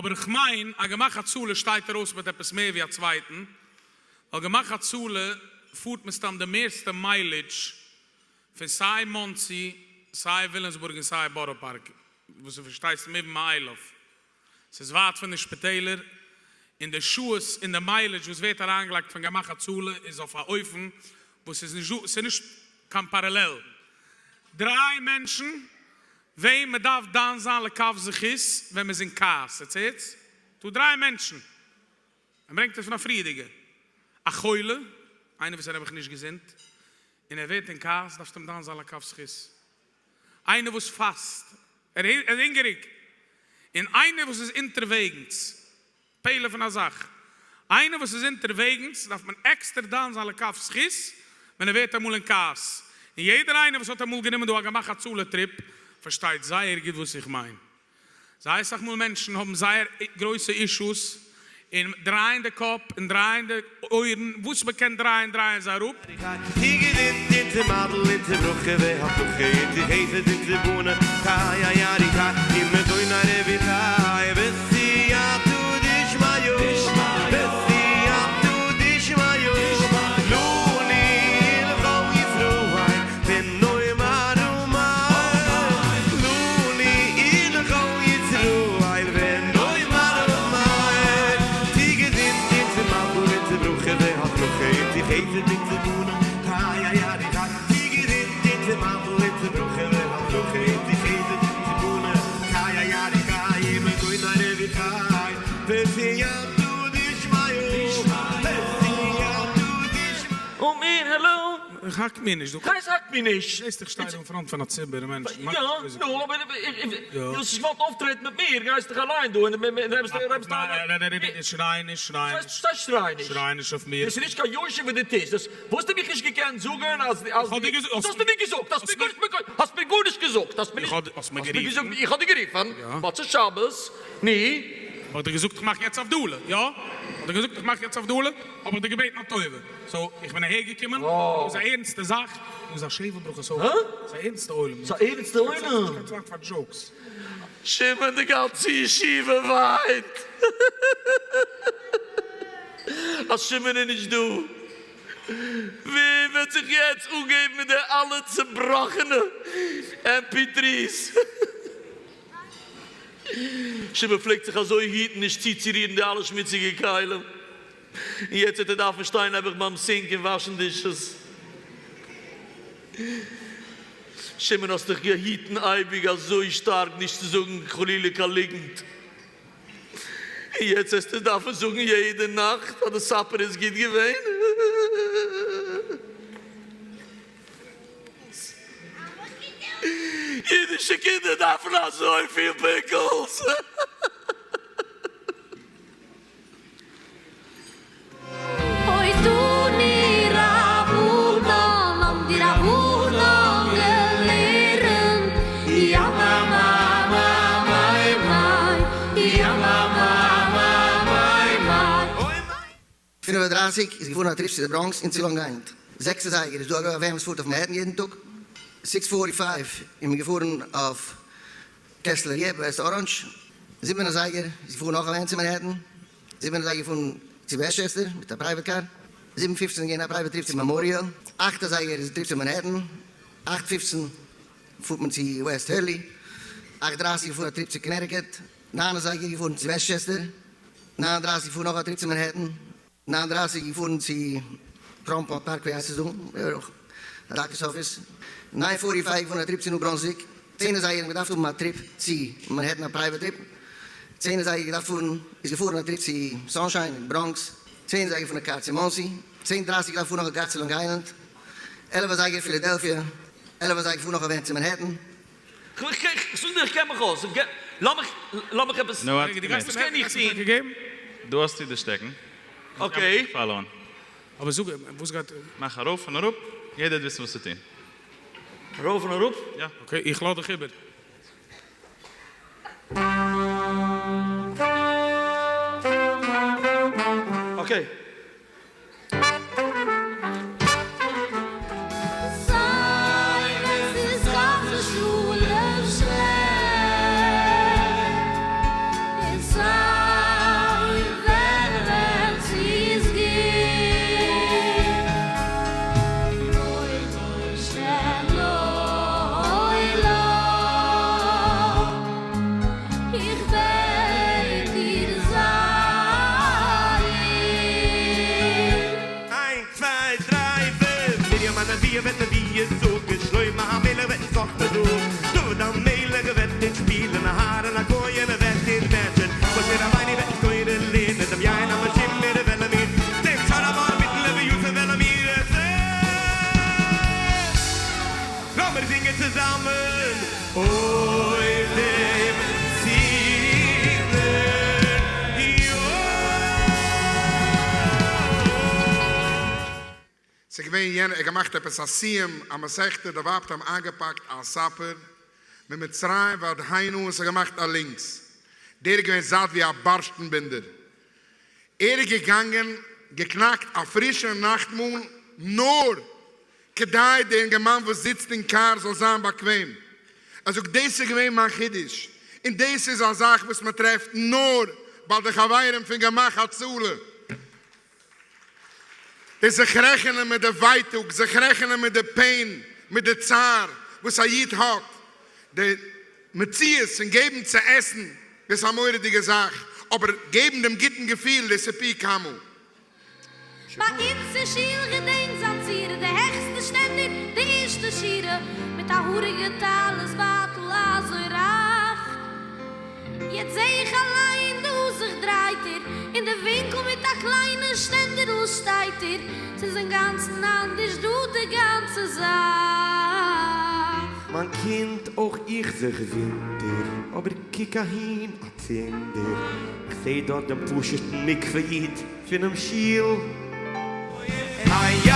אבער איך מיין אז גמח הצלה שטייט ארויס מיט עפעס מער ווי א צווייטן, ווייל גמח הצלה פארט מסתם די מערסטע mileage פון סיי מאנסי, סיי וויליאמסבורג און סיי בארא פארק, וואס איז פארשטייט זיך מובן מאיליו. ס'איז ווייט פון די שפיטעלער, און די שעות און די mileage וואס ווערט אריינגעלייגט פון גמח הצלה איז אויף א אופן וואס איז נישט דא, ס'איז נישט קיין parallel. דריי מענטשן וועם מ'דארף דן זיין לכף זכות ווען מ'איז אין כעס, עטס הערטס? דא דריי מענטשן. ער ברענגט עס פון א פריערדיגע. א חולה, איינער וואס איז נעבעך נישט געזונט, און ער ווערט אין כעס, דארפסטו אים דן זיין לכף זכות. איינער וואס פאסט, ער איז הונגעריג, און איינער וואס איז אונטערוועגנס, פלא פון א זאך, איינער וואס איז אונטערוועגנס דארף מען עקסטער דן זיין לכף זכות ווען ער ווערט אמאל אין כעס, און יעדער איינער וואס האט אמאל גענומען דא א גמח הצלה trip פארשטייט זייער גוט וואס איך מיין. זייער אסאך מאל מענטשן האבן זייער גרויסע אישוס און דרייען די קאפ און דרייען די אויערן, וואס מען קען דרייען דרייען זיי אראפ. ונאמר אמן לנו ולכל ישראל ונאמר אמן צו געזונט און צו מזל און צו ברכה והצלחה און צו חסד און צו בנים חי איי איי חי צו געזונט און צו מזל און צו ברכה והצלחה און צו חסד און צו בנים חי איי איי חי ומזוני רווחי בסייעתא דשמיא בסייעתא דשמיא. אמן העלא. איך האק מיר נישט דא. קיין האקט מיר נישט. זעסט איך שטיי דא אין front פון א ציבור מענטשן. יא, נו, אבער דו האסט נישט געוואלט אויפטרעטן מיט מיר, גייסט דיך אליין דא און נעמסט ניין, שריי נישט, שריי נישט. שריי שריי נישט. שריי נישט אויף מיר. דאס איז נישט קיין יושר וואס דו טוסט. דאס וואלסטו מיך נישט געקענט זאגן אז איך האב דיר געזאגט. דאס האסטו מיר געזאגט. האסט מיר גארנישט האסט מיר גארנישט געזאגט. האסט מיר נישט האסט מיר גערופן. איך האב דיר גערופן. מוצאי שבת. נו. האב איך דיר געזאגט איך מאך יעצט הבדלה. יא? האב איך געזאגט איך מאך יעצט הבדלה? האב איך דיר געבעטן א טובה. so איך בין אהער געקומען, דא איז א ערנסטע זאך, דא איז א שבע ברכות עולם, ס'איז א ערנסטע עולם, ס'איז א ערנסטע עולם. נישט קיין צייט פאר jokes. שמעון די גאנצע ישיבה וויינט אז שמעון איז נישט דא, ווער וועט זיך יעצט אנגעבן מיט די אלע צובראכענע MP threes? שמעון פלעגט זיך אזוי היטן נישט צוצורירן די אלע שמוציגע כלים. און יעצט וועט ער דארפן שטיין נעבעך ביים sink און וואשן dishes. שמעון האסט דיך געהיטן אייביג אזוי שטארק נישט צו זאגן חלילה קיין ליגנט, און יעצט וועסטו דארפן זאגן יעדע נאכט אז די supper איז גוט געווען. אידישע קינדער דארפן אזויפיל pickles. אוי תנו רבנן האבן די רבנן געלערנט יא מא מא מא מיי מיי יא מא מא מא מיי מיי. 35 איז געפארן א trip צו די בראנקס און צו לאנג איילענד. זעקס אזייגער איז דא א van וואס פארט אויף מאנהעטן יעדן טאג. six forty five איז מען געפארן אויף קעסלער יעפ וועסט אראנדזש. זיבן אזייגער איז געפארן נאך א van צו מאנהעטן. זיבן אזייגער געפארן צו וועסטשעסטער מיט א private car. זיבן פופצן איז געווען א private trip צו מעמאריעל. אכט אזייגער איז די trip צו מאנהעטן. אכט פופצן פארט מען צו וועסט הערלי. אכט דרייסיג געפארן א trip צו קאנעטיקעט. ניין אזייגער געפארן צו וועסטשעסטער. ניין דרייסיג געפארן נאך א trip צו מאנהעטן. ניין דרייסיג געפארן צו טראמפ פארקוועי הייסט עס דא, די doctor's office. nine forty five געפארן א trip צו ניו בראנזוויק. צען אזייגער האט מען געדארפט האבן א trip צו מאנהעטן א private trip. צען אזייגער געדארפט פארן איז געפארן א trip צו סאנשיין אין בראנקס. צען אזייגער פון א קאר צו מאנסי. צען דרייסיג געדארפט פארן נאך א קאר צו לאנג איילענד. עלף אזייגער פילאדעלפיע. עלף אזייגער פארן נאך א van צו מאנהעטן. כ'זאג דיר איך קען מיך אויס, לאמיך לאמיך עפעס, נו ווארט וואס קען איך טון? דא האסטו די שטעקן, okay. follow ען. אבער זאג וואס גייט. מאך ארויף און אראפ, יעדער וועט וויסן וואס צו טון. ארויף און אראפ? יא. okay, איך לאז דיך איבער. okay. סיי ווען ס'איז חס ושלום שלעכט, און סיי. געווען יענער, ער האט געמאכט עפעס א סיום א מסכתא, די ווייב האט אים איינגעפאקט א ספר ממצרים ועד הנה און ס'האט געמאכט א לינקס, דער איז געווען זאט ווי א בארשטנבינדער, ער איז געגאנגען געקנאקט א פרישע נאכטמאל נאר כדי דער אינגערמאן וואס זיצט אין קאר זאל זיין באקוועם. ער זאגט דאס איז געווען מיין חידוש, און דאס איז א זאך וואס מען טרעפט נאר ביי די חברים פון גמח הצלה. דאס זיך רעכענען מיט די ווייטאג, זיך רעכענען מיט די pain, מיט די צער וואס א איד האט, די מציאות פון געבן צו עסן, דאס איז א מורא'דיגע זאך, אבער געבן דעם גוטן געפיל, דאס איז פי כמה. ביי אונז אין שול געדענק זיין צורה די העכסטע שטענדער די ערשטע שורה מיט א האריגע טלית בייטל אזוי רייך יעצט זעה איך אליין דא זיך דרייט ער אין די ווינקל מיט א קליינע שטענדערל שטייט ער ס'איז אינגאנצן אנדערש דא די גאנצע זאך. מיין קינד, אויך איך זיך ווינטער, אבער קוק אהין אצינדער, כ'זעה דארט דעם פשוט'ן מקווה איד פונעם שול. איי.